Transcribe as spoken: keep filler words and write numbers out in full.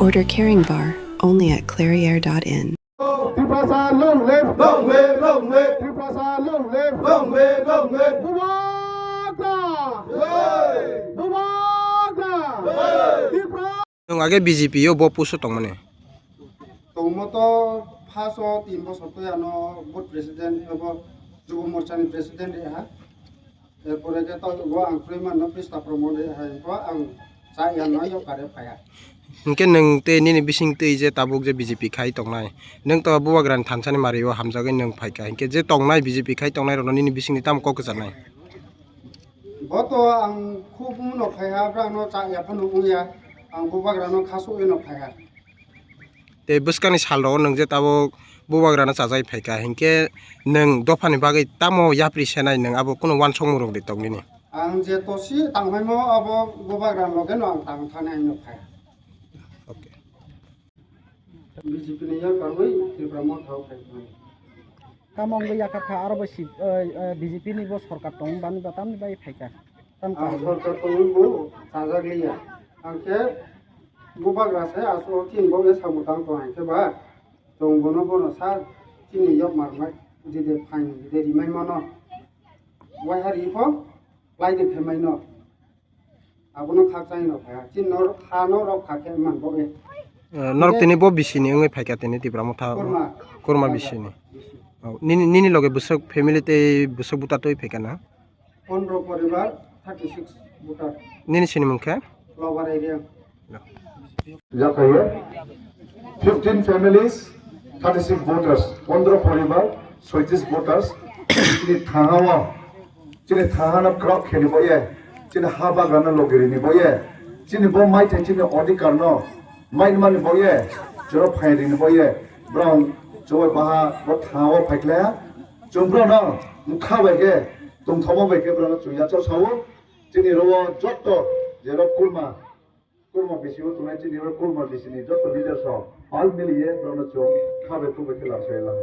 Order Caring Bar, only at clairiere dot in. Tiprasa long live, long live, long live. Tiprasa long live, long live, long live. Bubagra! Hey! Bubagra! Hey! Tipra- Nwng age B J P o bo post o tongmani? Tongmo to first o tin bosor twi ano booth president abo Jubo Morcha ni president reha. Erpore khe to bo ang twi mano Krista promo reha ko ang cha ya no yo kare phaya. Hinkhe nwng tei nini bising twi je tabuk je B J P khai tongnai, nwng to Bubagrani thansa ni mari o hamjagwi nwng phaikha, hinkhe je tongnai B J P khai tongnai rokno nini bisingni tamo kok kwcharnai? Bo to ang khub no phaiha, brang no cha ya phano wngya, ang Bubagra no kha sugwi no phaiha. Tei bwskangni sal rogo nwng je tabuk Bubagra no chajagwi phaikha, hinkhe nwng dophani bagwi tamo yapri senai, nwng abo kunu uansukmung rok de tong nini? Ang je tosi tangmaimo abo Bubagra loge no ang tang thani ang no phaiha. Okay. B J P ni yak karwi Tipra Motha o phai mani. Tamo wngwi yakar kha, aro bo si-, eh, eh, B J P ni bo sorkar tong bani ba tamni bai phaikha. Tam ang kaha. Sorkar tongwi bo chajak liya. Ang khe Bubagra se aswk tin bo e samung tang tong hai khe ba. Chwng bono bono sa chini yok mar mai jide phain jide rimai mano. Wai hari pho lai de phemai no. Abono khakchangno phaiha. Chini no ha no rok kha khe man bo e. Eh, norok tini bo bisini wngwi phaikha tini Tipra Motha. Kurma. Kurma bisini. Bisi. Oh, nini, nini loge bwswk family tei bwswk buta twi phaikha na? Pondro poribar, thirty six voter. Nini sinimung khe? Lobar area. Yakhaye fifteen families, thirty six voters, pondro poribar, soitis voters, chini thangao, chini thangano krok kheni boye, chini ha bagano logiri ni boye, chini bo maithai chini odhikar no, main mani boye, choro phairi ni boye, brong choi baha bo thangao phaikhlaya, chung brong no, mkha bai khe, tongthoma bai khe brong no chung yacho sao, chini ro jotto, jero kurma, Kurma bisingo tongnai chini oro kurma bisini joto leaders rok pal miliye borokno chwng kha bai khuk bai khe lamsai lang.